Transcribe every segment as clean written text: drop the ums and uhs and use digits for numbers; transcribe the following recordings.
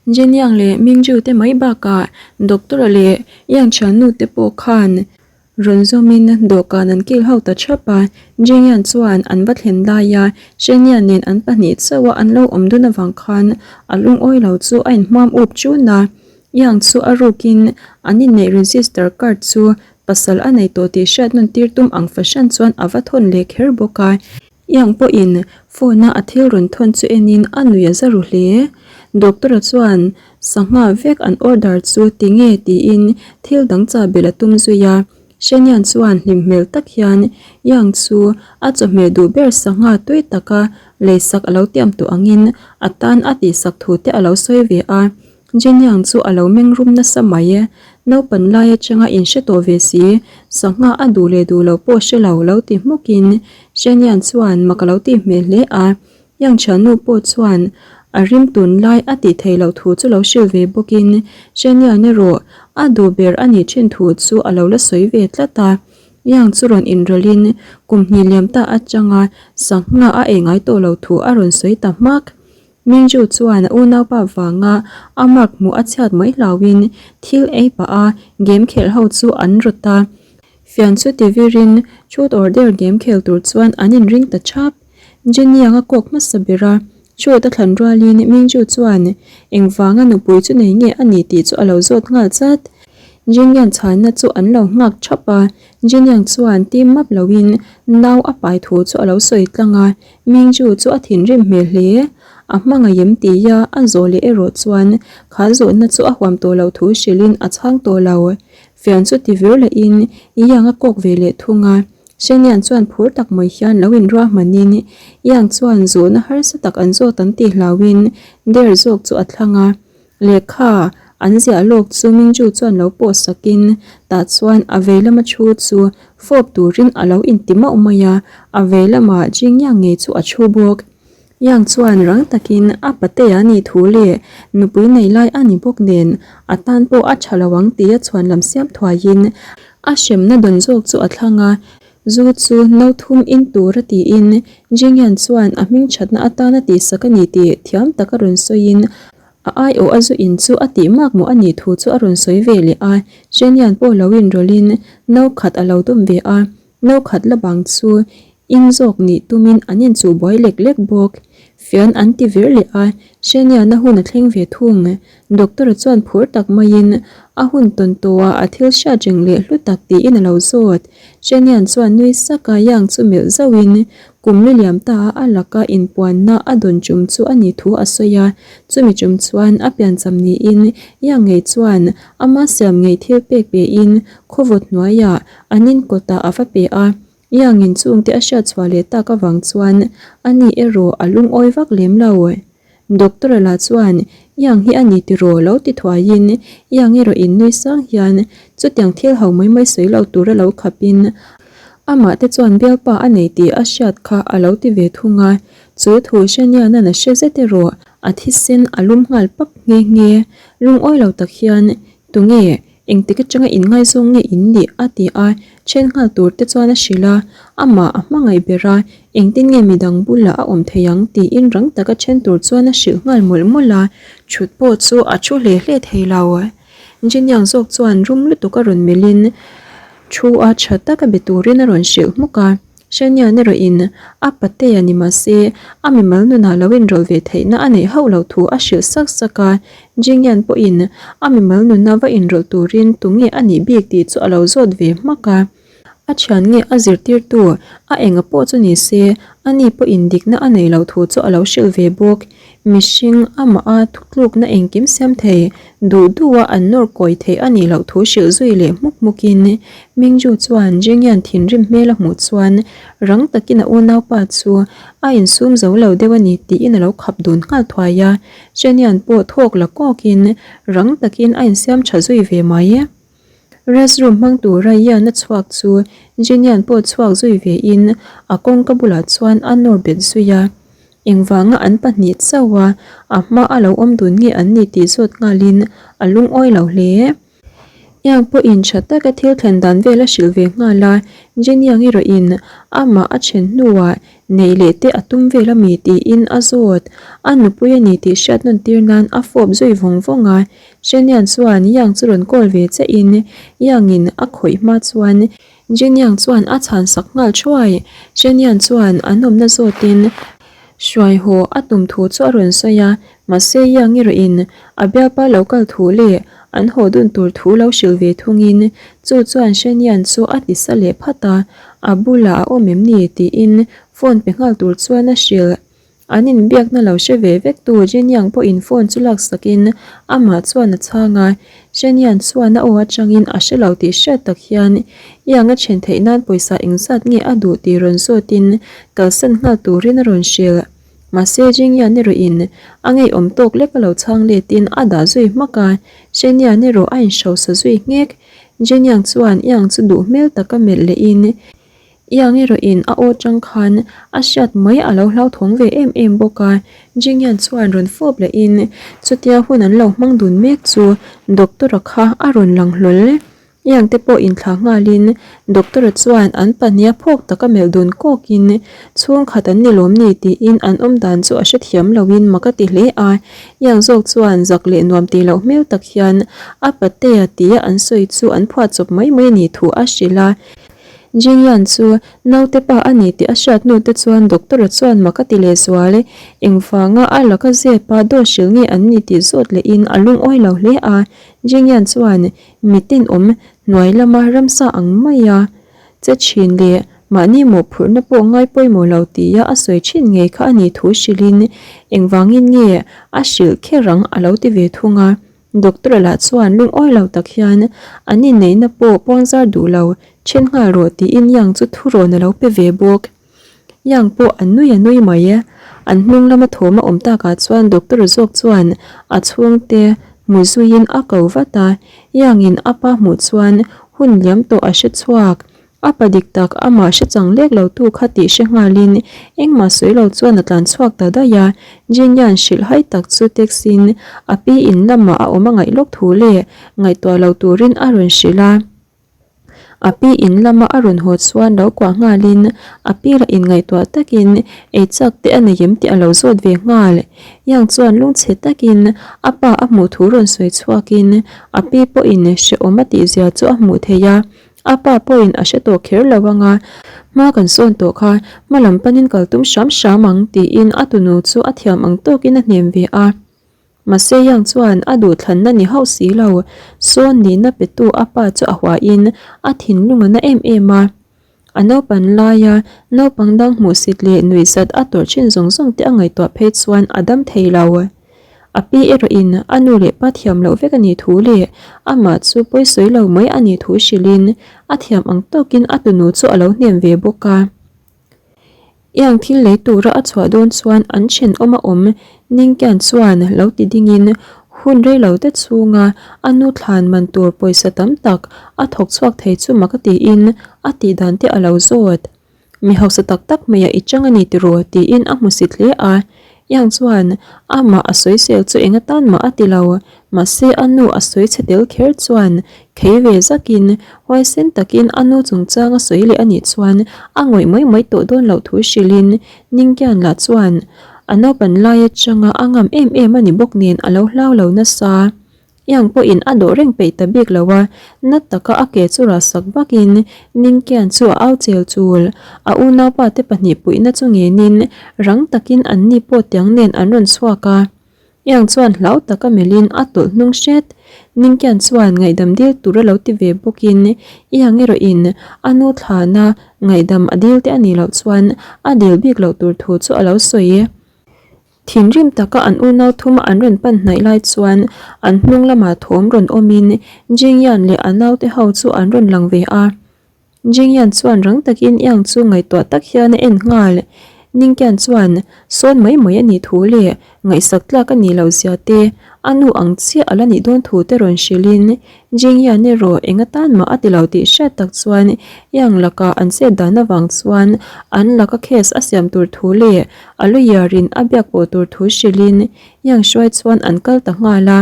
Jin Yang leh Mingju te mai bakah Doctor-a leh Yang thiannu te pawh khan rawn zawmin dawhkan an kil ho ta thap a. Jin Yang chuan an va thlen laia Shenia nen an pahnih chauh a an lo awm dun avang khan a lungawi lo chu a inhmuam up chun a. Yang chu a rukin an inneih register card chu pasal a nei tawh tih hriat nawn tir tum ang fahran chuan a va thawn leh kher bawk a. Yang pawhin phone a a thil rawn thawn chu enin a nui a za ru hle. Doctor-a chuan sangha vek an order chu ti nge tiin thil dang cha belh a tum zui a. Shenian chuan hlim hmel tak hian Yang chu a chawhmeh duh ber sangha tui taka leisak a lo tiam tawh angin a tan a tihsak thu te a lo sawi ve a. Jeniang chu a lo meng rum nasa mai e. Naupan lai atanga in hre tawh ve si, sangha a duh leh duh lo pawh hre lo lo ti hmukin Jenian chuan mak a lo tih hmel hle a. Yang thiannu pawh chuan a rim tun lai a tih theih loh thu chu lo hrilh ve bawkin Jenian erawh a duh ber a nih thin thu chu a lo la sawi ve tlat a. Yang chu rawn inrawlhin kum hnih liam ta atanga sangha a ei ngai tawh lo thu a rawn sawi ta hmak. Mingju chuan a unaupa vanga a mark hmuh a chhiat mai hlauhin thil ei pah a game khelh ho chu an rawt a. Fian chu ti virin truth or dare game khel tur chuan an inring ta thap. Jin Yang a kawk hmasa ber a, truth a thlan rualin Mingju chuan engvanga nupui chu nei nge a ni tih chu a lo zawt nghal chat. Jin Yang chhanna chu an lo nghak thap a, Jin Yang chuan tim map loin nau a pai thu chu a lo sawi tlang a, Mingju chu a thinrim hmel hle. A hmangaih em tia a zawh leh erawh chuan kha zawhna chu a huam tawh loh thu hrilhin a chhang tawh lo. Fian chu ti vir lehin Yang a kawk ve leh thung a. Shenian chuan phur tak mai hian lo inruahmanin Yang chuan zawhna harsa tak an zawt an tih hlauhin der zawk chu a thlang a. Lehkha an ziah lawk chu Mingju chuan lo pawh sakin tah chuan a vei lama thu chu fawp turin a lo inti mauh mai a, a vei lamah Jing Yang ngei chu a thu bawk. Yang chuan rang takin a patea nih thu leh nupui nei lai a ni bawk nen a tan pawh a tha lo ang tia chhuan lam siam thuaiin a hremna dawn zawk chu a thlang a, zu chu no thum in tur a tiin Jing Yan chuan a hming thatna atana tihsak a ni tih thiam taka rawn sawiin A aiawh a zu in chu a tih mak maw a nih thu chu a rawn sawi ve leh a, Jenian pawh lo inrawlhin no khat a lo dawm ve a, no khat la bang chu in zawk nih tumin an inchuh buai lek lek bawk. Fian an ti vir leh a, Jenian a hun a thleng ve thung. Doctor-a chuan phur tak maiin a hun tawn tawhah a thil hriat reng leh hlu tak tiin a lo zawt. Jenian chuan nui saka Yang chu melh zauhin Kum li liam ta a laka inpuanna a dawn ṭum chu a nih thu a sawi a, chumi ṭum chuan a piancham niin Yang ngei chuan ama siam ngei thil pek pein khawvawt hnuaiah an inkawtah a va pe a, Yang in chungte a hriat chhuah leh tak avang chuan ani erawh a lungawi vak lem lo. Doctor-a lah chuan, Yang hi a ni tiraw lo ti thuaiin, Yang erawh in nui sang hian chutiang thil ho mai mai sawi lo tura lo khapin amah te chuan bialpa a nei tih a hriat kha a lo ti ve thung a. Chu thu Shanian-a'n a hre zet erawh a thisen a lum nghal pap nghe nghe. Lungawi lo tak hian, Tunge? Engtik atanga inngaizawng nge in nih? a ti a, then nghal tur te chuan a hrilh a, amah a hmangaih ber a, engtin nge midang bulah a awm thei ang tiin rang taka then tur chuan a hrilh nghal mawlh mawlh a, thut pawh chu a thu hle hle thei lo. Jin Yang zawk chuan rum lutuk a rawn melhin thu a tha taka be turin a rawn hrilh hmuk a. Shania erawhin a patea ni mahse a mimal nunah lo inrawlh ve theihna a neih hauh loh thu a hrilh sak sak a, Jingyan pawhin a mimal nuna va inrawlh turin tunge a nih bik tih chu a lo zawt ve hmak a. A thian nge a zirtirtu a enga pawh chu ni se ani pawhin dikna a neih loh thu chu a lo hrilh ve bawk. Mihring amah a thutlukna engkim siam thei duh duh a an nawr kawi theih a nih loh thu hrilh zui leh hmuk hmukin Mingju chuan Jingyan thinrim hmel a hmuh chuan rang takin a unaupa chu a insum zo lo deuh a ni tiin a lo khap dun nghal thuai a, Jenian pawh thawk la kawkin rang takin a insiam tha zui ve mai. Restroom hmang tura Ian a chhuak chu Jenian pawh chhuak zui vein a kawngka bulah chuan a nawr bet zui a. Engvanga an pahnih chauh a, a hma a lo awm dun nge an ni tih zawt nghalin a lungawi lo hle. Yang pawhin tha taka thil thlen dan vel a hrilh ve nghal a, Jin Yang erawhin amah a then hnuah neih leh te a tum vel a mi tiin a zawt. A nupui a ni tih hriat nawn tir nan a fawp zui vawng vawng a. Shen Yan chuan Yang chu rawn call ve che in Yang in a khawih hma chuan Jin Yang chuan a chhan sak nghal thuai. Shen Yan chuan an awmna zawtin hruai haw a tum thu chu a rawn sawi a, mahse Yang erawhin a bialpa lo kal thu leh an haw dun tur thu lo hrilh ve thungin chu chuan Shen Yan chu a ti sa leh phat a, a bulah a awm em ni tiin phone pe nghal tur chuan a hrilh. An inbiakna lo hre ve vek tu Jin Yang pawhin phone chu laksakin amah chuan a chhang a, Shen Yan chuan a aw atangin a hre lo tih hriat tak hian Yang a then theih nan pawisa engzat nge a duh tih rawn zawtin kalsan nghal turin a rawn hrilh. Mahse Jin Yan erawhin a ngeiawm tawk lek a lo chhang letin a dah zui hmak a, Shen Yan erawh a inhrosa zui nghek. Jin Yang chuan Yang chu duh hmel taka melh lehin Iang erawhin a aw tang khan a hriat mai a lo hlauthawng ve em em bawk a, Jingyan chuan rawn fawp lehin chutia hun an lo hmang dun mek chu Doctor-a kha a rawn lang hlawl. Iang te pawh inthlah nghalin Doctor-a chuan an pahniha phawk taka melh dun kawkin chhungkhat an ni lawm ni tiin an awm dan chu a hrethiam loin mak a ti hle a, Iang zawk chuan zak leh nuam tih loh hmel tak hian a patea tia an sawi chu an phuahchawp mai mai a nih thu a hrilh a. Jingyan chu naute pa a ni tih a hriat hnu te chuan doctor-a chuan mak a ti leh zual. Engvanga a laka zep a dawt hrilh nge an ni tih zawt lehin a lungawi lo hle a. Jingyan chuan mitin awm hnuai lama ramsa ang maia che thin leh mahni mawhphurhna pawh ngai pawimawh lo tia a sawi thin ngei kha a nih thu hrilhin engvangin nge a hrilh kher ang a lo ti ve thung a. Doctor lah chuan lungawi lo tak hian an inneihna pawh puangzar duh lo, then nghal rawh tiin Yang chu thurawn a lo pe ve bawk. Yang pawh a nui a nui mai e. An hnung lama thawm a awm takah chuan doctor zawk chuan a chhungte hmu zuiin a ko vat a, Yang in a pa hmuh chuan hun liam tawh a hre chhuak. A pa dik tak amah hre chang lek lo tu kha tih hre nghalin engmah sawi lo chuan a tlan chhuak ta daih a, Jin-Yan hrilh hai tak chu taxi-in a pi in lamah a awm a ngaih lawk thu leh ngaihtuah lo turin a rawn hrilh a. A pi in lama a rawn haw chuan lo kuah nghalin a pi lah inngaihtuah takin ei chak te a nei em tih a lo zawt ve nghal. Yang chuan lungchhe takin a pa a hmuh thu rawn sawi chhuakin a pi pawhin hrehawm a tihzia chu a hmuh theih a. A pa pawhin a hre tawh kher lo anga, hma kan sawn tawh kha, hma lam panin kal tum hram hram ang tiin a tunu chu a thiam ang tawkin a hnem ve a. Mahse Yang chuan a duhthlanna ni hauh si lo, sawn nihna petu a pa chu a huahin a thinlung a na em em a. A naupan laia naupang dang hmuhsit leh nuihzat a tawrh thin zawng zawng te a ngaihtuah phei chuan a dam thei lo. A pi erawhin a nu leh pa thiam loh vek a nih thu leh amah chu pawi sawi lo mai a nih thu hrilhin a thiam ang tawkin a tunu chu a lo hnem ve bawk a. Iang thil lei tura a chhuah dawn chuan an thenawm a awm Ningkian chuan lo ti dingin hun rei lo te chhunga a nu thlan man tur pawisa tam tak a thawk chhuak thei chu mak a tiin a tih dan te a lo zawt. Mi hausa tak tak hmeiah i chang a ni tiraw tiin a hmusit hle a. Yang chuan amah a sawisel chu eng atan mah a ti lo, mahse a nu a sawi chhe tel kher chuan khei ve zakin huaisen takin a nu chungchang a sawi leh a nih chuan a ngawih mai mai tawh dawn loh thu hrilhin Ningkian lah chuan a naupan lai atanga a ngam em em a ni bawk nen a lo hlau lo nasa. Yang pawhin a dawh reng peih ta bik lo a, na taka a ke chu rah sak vakin Ningkian chu a au chel chul. A unaupa te pahnih puihna chu ngenin rang takin anni pawh tiang nen an rawn chhuak a. Yang chuan hlau taka melhin a tawlh hnung hret. Ningkian chuan ngaihdam dil tur a lo ti ve bawkin Yang erawhin a nu thlana ngaihdam a dil te a nih loh chuan a dil bik loh tur thu chu a lo sawi. Thinrim taka an unau thuma an rawn pan hnaih lai chuan an hnung lamah thawm rawn awmin Jingyan leh a naute ho chu an rawn lang ve a. Jingyan chuan rang takin Yang chu ngaihtuah tak hian a en nghal. Ningkian chuan sawn mai mai a nih thu leh ngaihsak tlak a nih loh zia te, a nu ang chiah a la nih dawn thu te rawn hrilhin Jingyan erawh eng atan mah a ti lo tih hriat tak chuan Yang laka an chet dan avang chuan an laka case a siam tur thu leh A lawyer in a biak pawh tur thu hrilhin Yang hruai chuan an kal ta nghal a.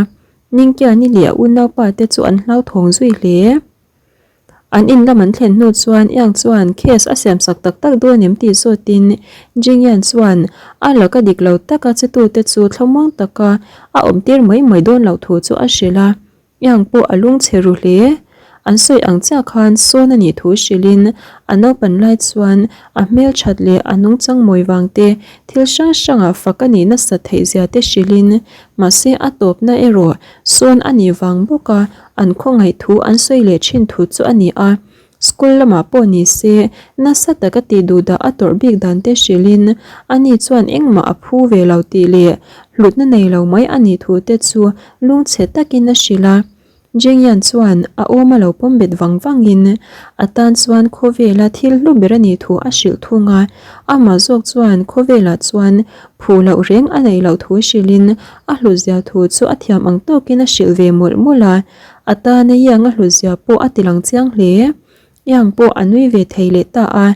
Ningkiani leh a unaupa te chu an hlauthawng zui hle. An in lam an thlen hnu chuan Yang chuan case a siam sak tak tak dawn em tih zawtin Jingyan chuan a laka dik lo taka che tute chu thlamuang taka a awm tir mai mai dawn loh thu chu a hrilh a. Yang pawh a lungchhe ru hle. An sawi ang chiah khan sawn a nih thu hrilhin a naupan lai chuan a hmelthat leh a nungchang mawi vang te thil hrang hrangah fak a nih nasat theih zia te hrilhin mahse a tawpna erawh sawn a nih vang bawka an khawngaih thu an sawi leh thin thu chu a ni a. School lamah pawh ni se nasa taka tih duh dah a tawrh bik dan te hrilhin ani chuan engmah a phu ve lo tih leh hlutna nei lo mai a nih thu te chu lungchhe takin a hrilh a. Jingyan chuan a awm a lo pawm bet vang vangin a tan chuan khawvela thil hlu ber a nih thu a hrilh thung a, amah zawk chuan khawvelah chuan phu loh reng a neih loh thu hrilhin a hlutzia thu chu a thiam ang tawkin a hrilh ve mawlh mawlh a, a tana Yang a hlutzia pawh a ti lang chiang hle. Yang pawh a nui ve thei leh ta a,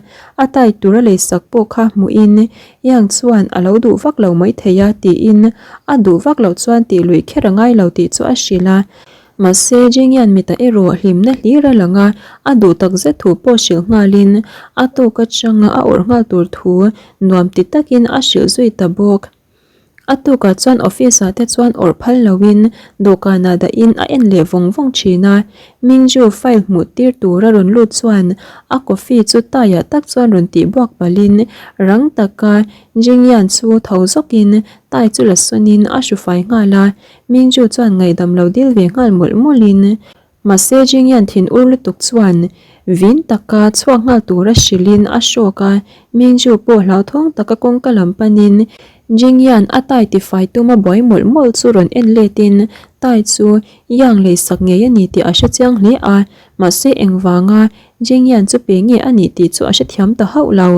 a tai tur a leisak pawh kha hmuhin Yang chuan a lo duh vak lo mai thei a tiin a duh vak loh chuan tih luih kher a ngai lo tih chu a hrilh a. Mahse Jingyan mitah erawh hlimna hlir a lang a, a duh tak zet thu pawh hrilh nghalin a tawk atanga a awrh nghal tur thu nuam ti takin a hrilh zui ta bawk. A tukah chuan office ah te chuan awrh phal loin dawhkanah dahin a en leh vawng vawng thin a. Mingju file hmuh tir tura rawn lut chuan a coffee chu taiah tak chuan rawn tih buak palhin rang taka Jingyan chu tho zawkin tai chu la sawnin a hru fai nghal a. Mingju chuan ngaihdam lo dil ve nghal mawlh mawlhin Mahse Jingyan thin ur lutuk chuan vin taka chhuak nghal tura hrilhin a hrawk a, Mingju pawh hlauthawng taka kawngka lam panin Jingyan a tai tifai tuma buai mawlh mawlh chu rawn en letin tai chu Yang lei sak ngei a ni tih a hre chiang hle a, mahse engvanga Jingyan chu pe nge a nih tih chu a hrethiam ta hauh lo.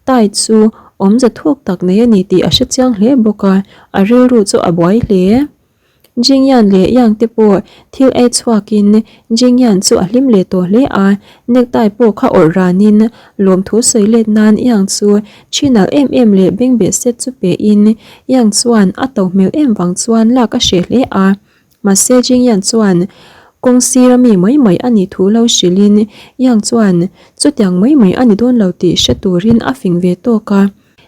Tai chu awmze thuk tak nei a ni tih a hre chiang hle bawk a, a rilru chu a buai hle. Jingyan leh Yang te pawh thil ei chhuakin Jingyan chu a hlim leh tawh hle a, necktie pawh kha awrh ranin lawmthu sawi let nan Yang chu thinal em em leh bengbeh set chu pein Yang chuan a to hmel em vang chuan lak a hreh hle a. Mahse Jingyan chuan kawng sira mi mai mai a nih thu lo hrilhin Yang chuan chutiang mai mai a ni dawn lo tih hre turin a fing ve tawk a.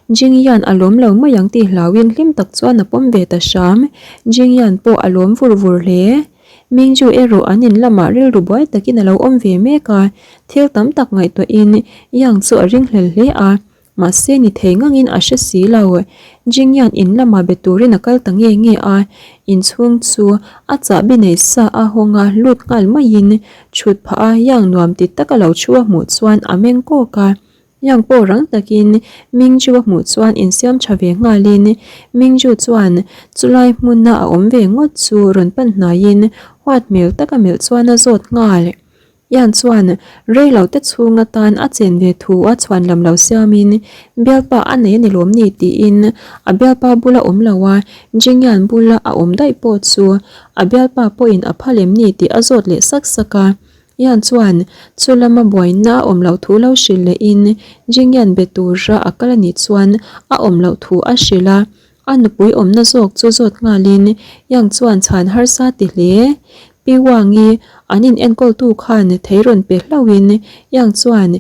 Jingyan a lawm lo mai ang tih hlauhin hlim tak chuan a pawm ve ta hram. Jingyan pawh a lawm vur vur hle. Mingju erawh an in lamah rilru buai takin a lo awm ve mek a, thil tam tak ngaihtuahin Yang chu a ringhlel hle a, mahse ni thei ngangin a hre si lo. Jingyan in lamah be turin a kal ta nge nge a, inchhung chu a chahbi nei sa a hawng a lut nghal maiin thut phah a Yang nuam ti taka lo thu a hmuh chuan a meng kawk a. Yang pawh rang takin Mingju a hmuh chuan insiam tha ve nghalin Mingju chuan chulai hmuna a awm ve ngawt chu rawn pan hnaiin huat hmel taka melh chuan a zawt nghal. Yang chuan rei lo te chhung atan a chen ve thu a chhuan lam lo siamin bialpa a nei a ni lawm ni tiin a bialpa bula awm lo a Jingyan bula a awm daih pawh chu a bialpa pawhin a phal em ni tih a zawt leh sak sak a. Yan chuan chu lama buaina a awm loh thu lo hrilh lehin Jingyan be tura a kal a nih chuan a awm loh thu a hrilh a, a nupui awmna zawk chu zawt nghalin Yang chuan chhan harsa ti hle. Pi Wangi an in enkawltu khan thei rawn pe hlauhin Yang chuan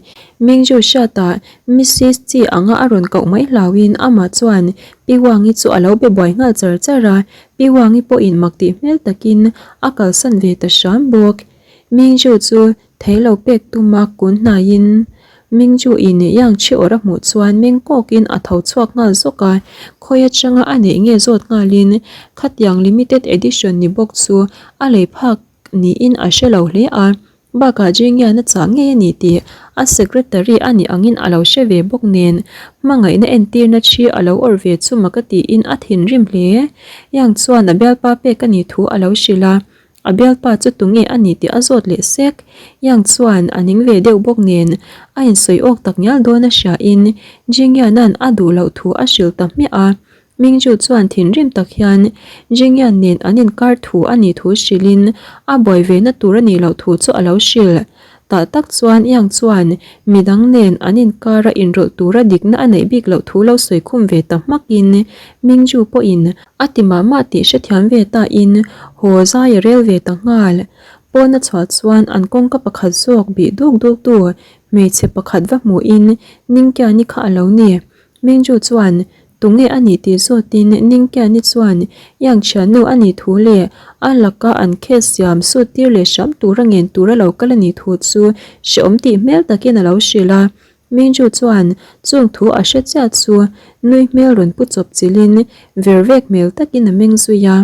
Mingju hriatah Mrs Chi anga a rawn koh mai hlauhin amah chuan Pi Wangi chu a lo be buai nghal char char a, Pi Wangi pawhin mak tih hmel takin a kalsan ve ta hram bawk. Mingju chu thei lo pek tuma kun hnaiin Mingju in Yang Chi awrh a hmuh chuan meng kawkin a tho chhuak nghal zawk a, khawi atanga a neih nge zawt nghalin khatiang limited edition ni bawk chu a lei phak niin a hre lo hle a, bakah Jingyan a chah ngei a ni tih a secretary a nih angin a lo hre ve bawk nen hmangaihna entirna thi a lo awrh ve chu mak a tiin a thinrim hle. Yang chuan a bialpa pek a nih thu a lo hrilh a. A bialpa chu tunge a ni tih a zawt leh sek. Yang chuan a ning ve deuh bawk nen a insawi awk tak ngial dawn a hria in Jingyan-a'n a duh loh thu a hrilh ta hmiah a. Mingju chuan thinrim tak hian Jingyan nen an inkar thu a nih thu hrilhin a buai ve na tur a nih loh thu chu a lo hrilh. Tah tak chuan Yang chuan midang nen an inkara inrawlh tura dikna a neih bik loh thu lo sawi khum ve ta hmakin Mingju pawhin a ti mah mah tih hrethiam ve tain haw zai a rel ve ta nghal. Pawn a chhuah chuan an kawngka pakhat zawk bih duk duk tu hmeichhe pakhat va hmuhin Ningkiani kha a lo ni. Mingju chuan Tunge a nih tih zawtin Ningkiani chuan Yang thiannu a nih thu leh a laka an case siam sut tir leh hram tura ngen tura lo kal a nih thu chu hrehawm tih hmel takin a lo hrilh a. Mingju chuan chung thu a hre chiah chu nui hmel rawn pu chawp chilhin ver vek hmel takin a meng zui a.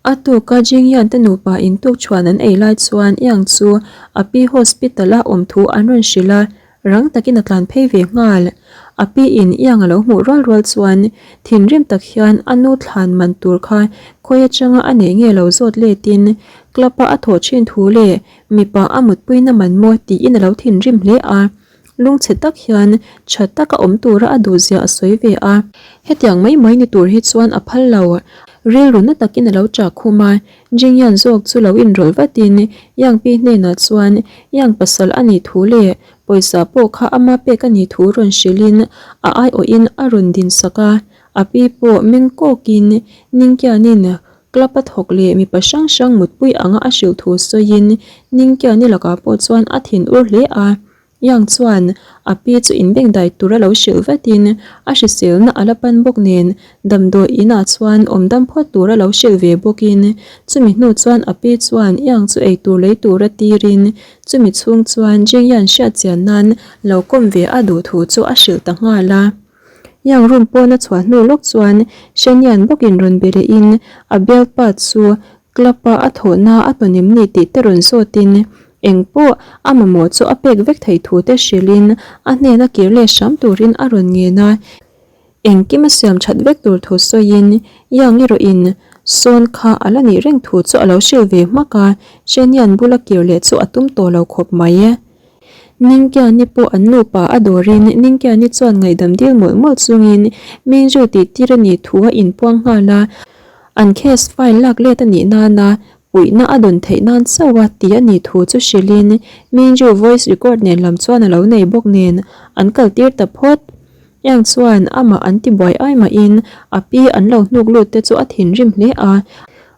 A tuka Jingyan te nupa in tuk chhuan an ei lai chuan Yang chu a pi hospital a awm thu an rawn hrilh a, rang takin a tlan phei ve nghal. A pi in Yang a lo hmuh rual rual chuan thinrim tak hian a nu thlan man tur kha khawi atanga a neih nge lo zawt letin club a a thawh thin thu leh mipa a mutpuina man maw tiin a lo thinrim hle a. Lungchhe tak hian tha taka awm tura a duhzia a sawi ve a. Hetiang mai mai ni tur hi chuan a phal lo. Rilru na takin a lo chah khum a, Jingyan zawk chu lo inrawlh vatin Yang pi hnenah chuan Yang pasal a nih thu leh pawisa pawh kha ama pek a nih thu rawn hrilhin a aiawhin a rawn dinsak a. A pi pawh meng kawkin Ningkianin Club a thawk leh mipa hrang hrang mutpui anga a hrilh thu sawiin Ningkiani lakah pawh chuan a thin ur hle a. Yang chuan a pi chu inbengdai tura lo hrilh vatin a hriselna a la pan bawk nen damdawi inah chuan awm dam phawt tura lo hrilh ve bawkin chumi hnu chuan a pi chuan Yang chu eitur lei tura tirin chumi chhung chuan Jingyan hriatchian nan lo kawm ve a duh thu chu a hrilh ta nghal a. Yang room pawn a chhuah hnu lawk chuan Shanian bawkin rawn be lehin a bialpa chu club a a thawhna a tawn em ni tih te rawn zawtin eng pawh a mamawh chu a pek vek theih thu te hrilhin a hnena kir leh hram turin a rawn ngen a. Engkim a siam that vek tur thu sawiin Yang erawhin sawn kha a la nih reng thu chu a lo hrilh ve hmak a, Shanian bula kir leh chu a tum tawh lo khawp mai. Ningkiani pawh an nupa a dawrin Ningkiani chuan ngaihdam dil mawlh mawlh chungin Mingju tih tir a nih thu a inpuang nghal a, an case file lak let a nih nana puihna a dawn theih nan chauh a ti a nih thu chu hrilhin Mingju voice record nen lam chuan a lo nei bawk nen an kal tir ta phawt. Yang chuan amah an tibuai ai mahin a pi an lo hnuk lut te chu a thinrim hle a,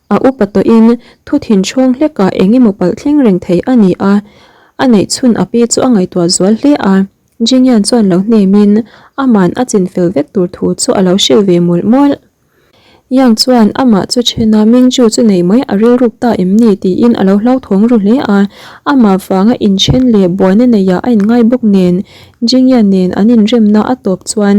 A upa tawhin thu thinchhawng hlekah eng emaw palh thleng reng thei a ni a, a neih chhun a pi chu a ngaihtuah zual hle a. Jingyan chuan lo hnemin aman a chin fel vek tur thu chu a lo hrilh ve mawlh mawlh. Yang chuan amah chu thena Mingju chu nei mai a rilruk ta em ni tiin a lo hlauthawng ru hle a, amah vanga inthen leh buaina neiah a inngai bawk nen Jingyan nen an inremna a tawp chuan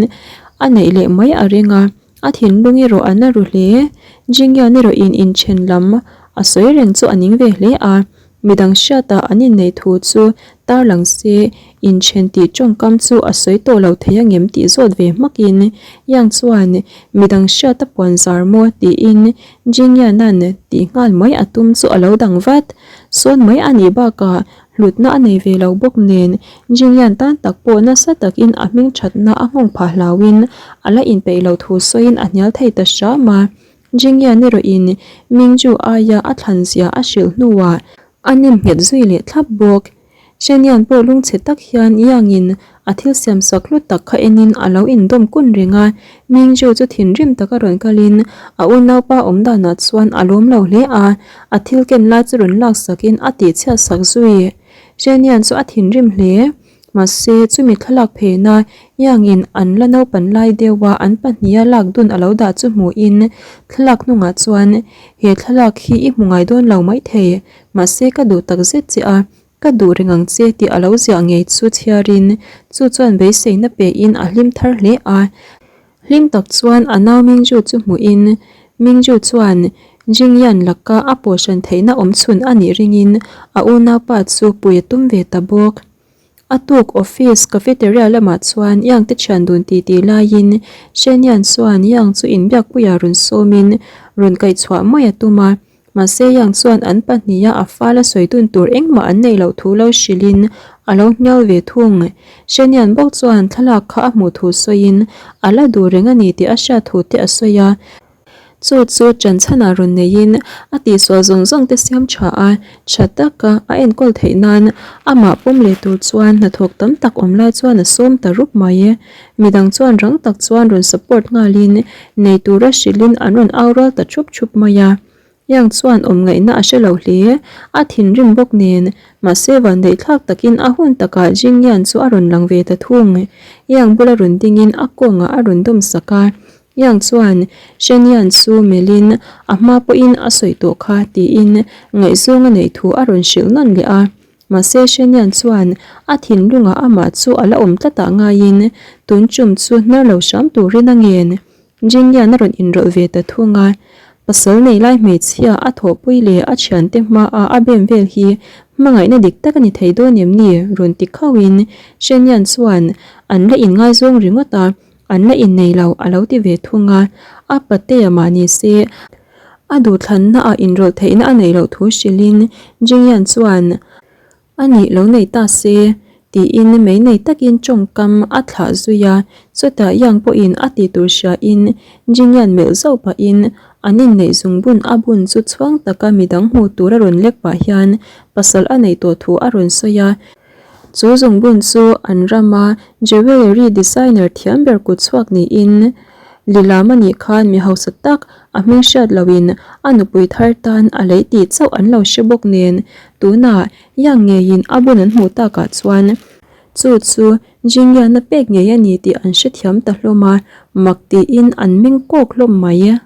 a neih leh mai a ring a. A thinlung erawh a na ru hle. Jingyan erawhin inthen lam a sawi reng chu a ning ve hle a, midang hriatah an inneih thu chu tarlang se inthen tih tawngkam chu a sawi tawh lo thei angem tih zawt ve hmakin Yang chuan midang hriata puan zar maw tiin Jingyanan tih nghal mai a tum chu a lo dang vat. Sawn mai a nih bakah Hlutna a nei ve lo bawk nen, Jingyan tan tak pawh nasa takin a hming thatna a nghawng phah hlauhin a la inpeih loh thu sawiin a hnial thei ta hram a. Jingyan erawhin Mingju aia a thlan zia a hrilh hnuah a nem nghet zui leh thlap bawk. Shenyan pawh lungchhe tak hian Yangin A thil siam sak hlu tak kha enin a lo indawm kun reng a, Mingju chu thinrim taka rawn kalin a unaupa awm danah chuan a lawm lo hle a, a thil ken lai chu rawn lak sakin a tihchhiat sak zui. Zhenian chu a thinrim hle. Mahse, chumi thlalak pheina Yangin an la naupan lai deuha an pahniha lak dun a lo dah chu hmuhin thlalak hnungah chuan, He thlalak hi i hmu ngai dawn lo maithei, mahse ka duh takzet che a, Ka duh reng ang che tih a lo ziah ngei chu chhiarin chu chuan beiseina pein a hlim thar hle a. Hlim tak chuan a nau Mingju chu hmuhin Mingju chuan Jingyan laka a pawhhran theihna awm chhun a nih ringin a unaupa chu pui a tum ve ta bawk. A tuk office cafeteria lamah chuan Yang te thian dun ti tih laiin Shenian chuan Yang chu inbiakpuiah rawn sawmin rawn kaihchhuah mai a tum a. Mahse Yang chuan an pahniha a fal a sawi dun tur engmah an neih loh thu lo hrilhin a lo hnial ve thung. Shenian bawk chuan thlalak kha a hmuh thu sawiin a la duh reng a ni tih a hriat thu te a sawi a. Chu chu ṭanchhanah rawn neiin a tihsual zawng zawng te siam ṭha a, ṭha taka a enkawl theih nan amah pawm leh tur chuan hnathawk tam tak awm lai chuan a sawm ta rup mai. Midang chuan rang tak chuan rawn support nghalin nei tura hrilhin an rawn au rual ta ṭhup ṭhup mai a. Yang chuan awm ngaihna a hre lo hle, a thinrim bawk nen. Mahse vandeihthlak takin a hun takah Jingyan chu a rawn lang ve ta thung. Yang bula rawn dingin a kawngah a rawn dawm sak a. Yang chuan Shenyan chu melhin a hma pawhin a sawi tawh kha tiin ngaihzawng a neih thu a rawn hrilh nawn leh a. Mahse Shenyan chuan a thinlungah amah chu a la awm tlatah ngaiin tun tum chu hnar lo hram turin a ngen. Jingyan a rawn inrawlh ve ta thung a, pasal nei lai hmeichhia a thawhpui leh a thiante hmaa a bem vel hi hmangaihna dik tak a ni thei dawn em ni? rawn ti khauhin Shenyan chuan an la inngaizawng ringawt a, an la innei lo a lo ti ve thung a, a patea mah ni se a duhthlanna ah inrawlh theihna a neih loh thu hrilhin Jingyan chuan A nih lo nei ta se, tiin mei nei takin tawngkam a thlah zui a, chutah Yang pawhin a ti tur hriain Jingyan melh zauh pahin an inneih zungbun a bun chu chhuang taka midang hmu tur a rawn lek pah hian pasal a neih tawh thu a rawn sawi a. Chu zungbun chu an rama jewellery designer thiam ber kut chhuak niin Lilam a nih khan mi hausa tak a hming hriat loin a nupui thar tan a lei tih chauh an lo hre bawk nen tunah Yang ngeiin a bun an hmuh takah chuan chu chu Jingyan-a pek ngei a ni tih an hrethiam ta hlawm a, mak tiin an meng kawk hlawm mai.